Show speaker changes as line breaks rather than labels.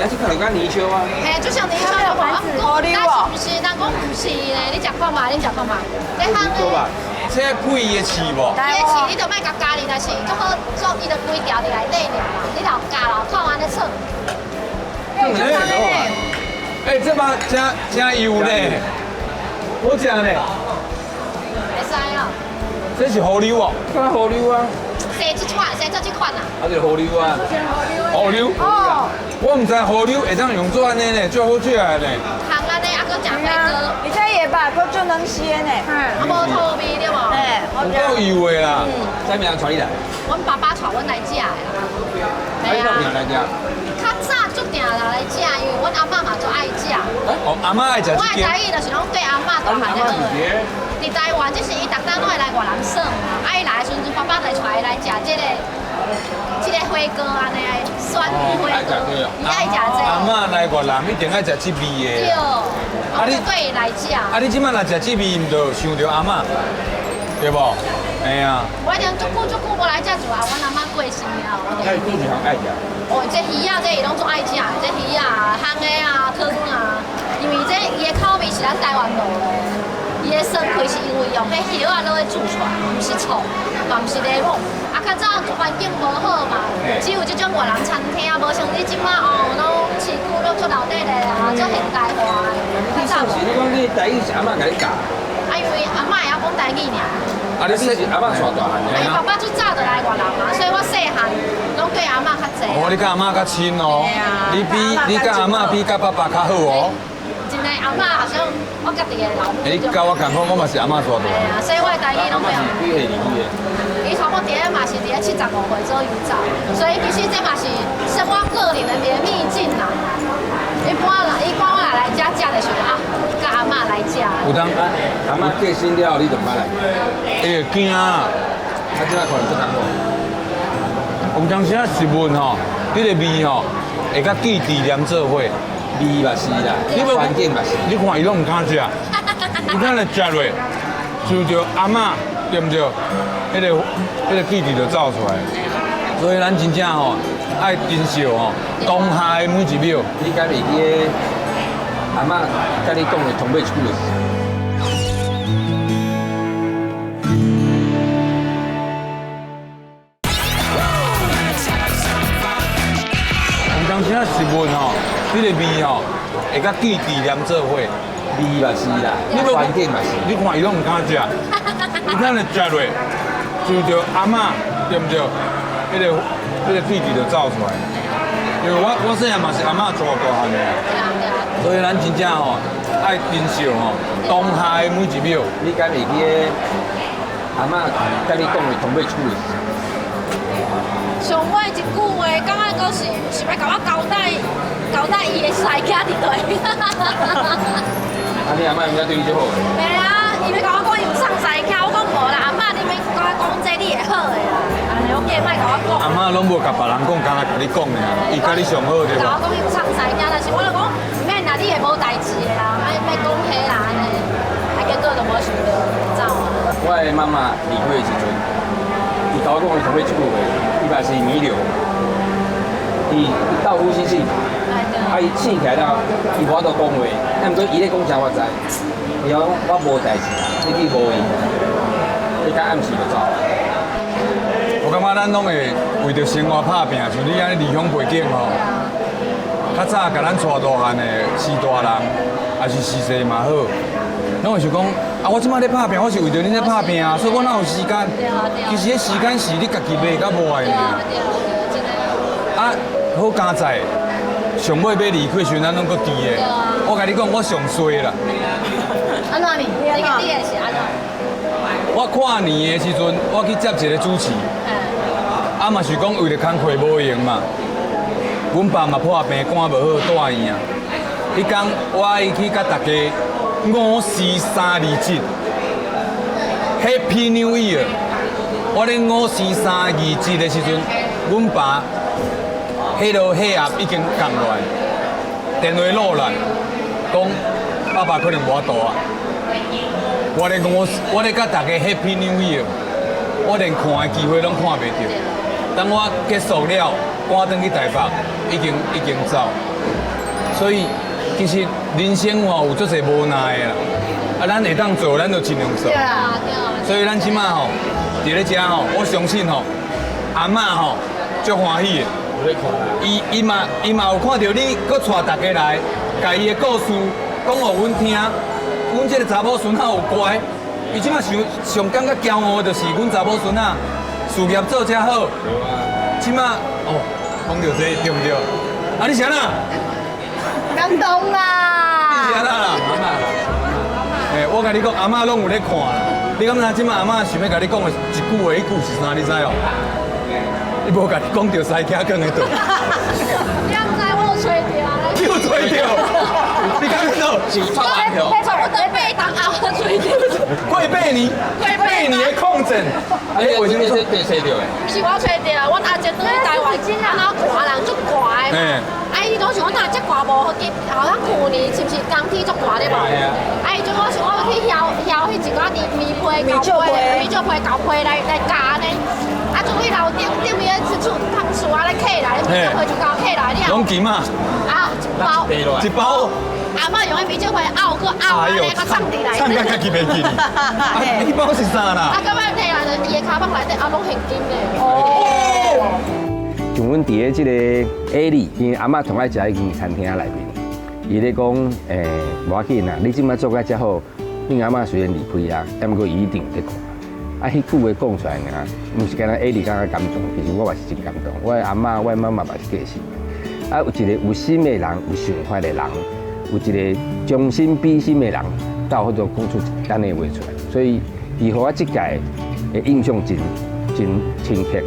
欸，這看著敢泥鰍啊。
嘿，就像泥鰍的丸子，但是毋是，人講毋是呢，你食看覓，你食看覓，這烘的。
這開伊的刺無？
伊的刺你就莫共咬哩，但是較好做，伊就規條佇內底爾嘛，你若有咬啦，口按呢嗆。
欸，這嘛誠誠幼呢，好食呢。
會使哦。
這是河鰻哦。
敢河鰻啊？
生這款，生做這款啊。
啊，這河鰻啊。
河鰻。哦。我毋知河鰻會當用做按呢呢，足好食的呢。
烘按呢，啊，閣食火鍋。
而且伊的肉閣足軟絲的呢。
啊，無土味對無？
嘿，
有夠油的啦。
啥物人帶你來？
阮爸爸帶阮來食的啦。
啊，你哪定來食？
較早足定來食，因為阮阿嬤嘛足愛食。
哦，阿嬤愛食。
我的台語就是攏綴阿嬤大漢咧學的。佇台灣，只是伊逐冬攏會來越南耍嘛。啊，伊來的時陣，爸爸就帶伊來食這個火鍋按呢，酸火鍋。伊愛食這個。
阿嬤來越南一定愛食這味的。
對。啊你對伊來食。
啊你這擺若食這味，毋就想著阿嬤，對無？嘿啊。
我已經足久足久無來食，自啊，阮阿嬤過身了。
那伊佗一項愛食？
哦，這魚仔這伊攏足愛食的，這魚仔烘的啊、湯啊，因為這伊的口味是咱台灣路的。伊的酸氣是因為用彼葉仔落去煮出來，毋是醋，嘛毋是檸檬。啊，較早環境無好嘛，只有這種越南餐廳，無像你這擺哦，攏市區攏足老底的啊，足現代化的。
你算是你講你台語是阿嬤共你教？
啊，因為阿嬤會曉講台語爾。
啊，你是阿嬤帶大漢的。
啊，伊爸爸足早就來越南嘛，所以我細漢攏綴阿嬤較濟。
哦，你佮阿嬤較親哦，你比你佮阿嬤比佮爸爸較好哦。
真的，阿嬤好像我家己的老母。
欸，你佮我仝款，我嘛是阿嬤帶大。
對啊，所以我的台語攏袂。
幾歲離去的？
伊差不多佇咧嘛是佇咧75歲左右走，所以其實這嘛是生我個人的一個秘境啦。一般啦，一般我若來遮食就想啊，佮阿嬤來食。
有當
阿嬤過身了後，你就毋捌來？
會驚啊！
啊，這擺可能足艱苦。
有當時仔食物吼，彼個味吼會佮記憶連做伙。
味嘛是啦，環境嘛是。
你看伊攏毋敢食，伊敢若食落，想著阿嬤對毋對？彼個記憶就走出來。所以咱真正吼愛珍惜吼當下的每一秒。
你敢會記得阿嬤佮你講的頭尾一句話？
有當時仔食物吼，彼個味吼會佮記憶連做伙。
味嘛是啦，環境嘛是。
你看伊攏毋敢食，伊敢若食落，想著阿嬤對毋對？彼個記憶就走出來。因為我細漢嘛是阿嬤帶大漢的，所以咱真正吼愛珍惜吼當下的每一秒。
你敢會記得阿嬤佮你講的頭尾一句話？
上尾一句話，感覺閣是想欲共我交代，交代伊的師徛佇佗。
啊，你阿嬤毋知對你足好？
袂啊，伊欲共我講伊有送師徛，我講無啦，阿嬤你免共我講這你會好的啦，按呢我叫伊莫共我講。
阿嬤攏無共別人講，干焦共你講爾，伊佮你上好對無？
共我講伊有送師徛，但是我就講毋免啦，你會無代誌的啦，莫莫講彼啦按呢，啊結果就無想著走啊。
我的媽媽離開的時陣，伊共我講的頭尾一句話，伊嘛是彌留，伊鬥呼吸器，啊伊醒起來了，伊無法度講話，啊毋過伊咧講啥我知，伊講我無代誌啦，你去無閒，你到暗時就走。
我感覺咱攏會為著生活拍拚，像你按呢離鄉背井吼，較早共咱帶大漢的是大人，抑是序細嘛好，攏會想講啊，我這擺咧拍拚，我是為著恁咧拍拚啊，所以我哪有時間？其實彼時間是你家己買佮無愛的。啊，好佳哉，上尾欲離開時陣，咱攏閣佇的。我共你講，我上衰啦。
按怎呢？你的是按怎？
我跨年的時陣，我去接一個主持。啊嘛是講為著工課無閒嘛，阮爸嘛破病，肝無好，住院啊。彼工我愛去佮大家五四三二一，Happy New Year！我咧五四三二一的時陣，阮爸彼落血壓已經降落來，電話落來，講爸爸可能無法度啊。我咧講我我咧佮大家 Happy New Year，我連看的機會攏看袂著。等我結束了，趕轉去台北，已經走。所以其實人生吼有足濟無奈的啦，啊，咱會當做，咱就盡量做。
對啊，
對啊。
所以咱這馬吼，佇咧遮吼，我相信吼，阿嬤吼足歡喜的。伊伊嘛伊嘛有看著你，閣帶大家來，共伊的故事講予阮聽。阮這个查某孫仔有乖，伊這馬上上感覺驕傲的就是阮查某孫仔事業做遮好。這馬哦，講著這對毋對？啊，你啥啦？
感動啦！
你啥啦？阿嬤。欸，我共你講，阿嬤攏有咧看啦。你敢知這馬阿嬤想欲共你講的一句話，彼句是啥？你知哦？伊無共你講著西徛卷的桌。
你毋知我有揣著啊？
你有揣著？你講什麼？
是差萬票。
差不多8冬後揣著。
過8年，八年的抗戰。
哎，為什麼這被揣著的？
毋是我揣著，阮阿姐轉去台灣，啊，若寒人足寒的嘛。啊，伊講想講若遮寒無好緊，好像舊年是毋是冬天足寒咧無？啊，伊就講想我去枵枵彼一寡棉棉被、厚被、棉絮被、厚被來來加呢。啊，就去樓頂頂面彼厝通厝啊咧起來，棉絮被就共起來了。
攏金啊！
啊，一包。
一包。
阿嬤用彼棉絮被拗閣拗按呢，閣藏佇內。
藏甲家己袂記。啊，彼包是啥啦？
啊，到尾提來就伊的跤蠓內底啊，攏現金咧。
哦。
像阮佇咧這個 A 里，𪜶阿嬤上愛食彼間餐廳內面，伊咧講，欸，無要緊啦，你這擺做甲遮好，恁阿嬤雖然離開啊，毋過伊一定有咧看。啊，彼句話講出來爾，毋是干焦 A 里感覺感動，其實我嘛是真感動。我的阿嬤、我的媽媽嘛是過身。啊，有一個有心的人，有想法的人，有一個將心比心的人，到好多講出按呢話出來，所以伊予我這屆的印象真真深刻。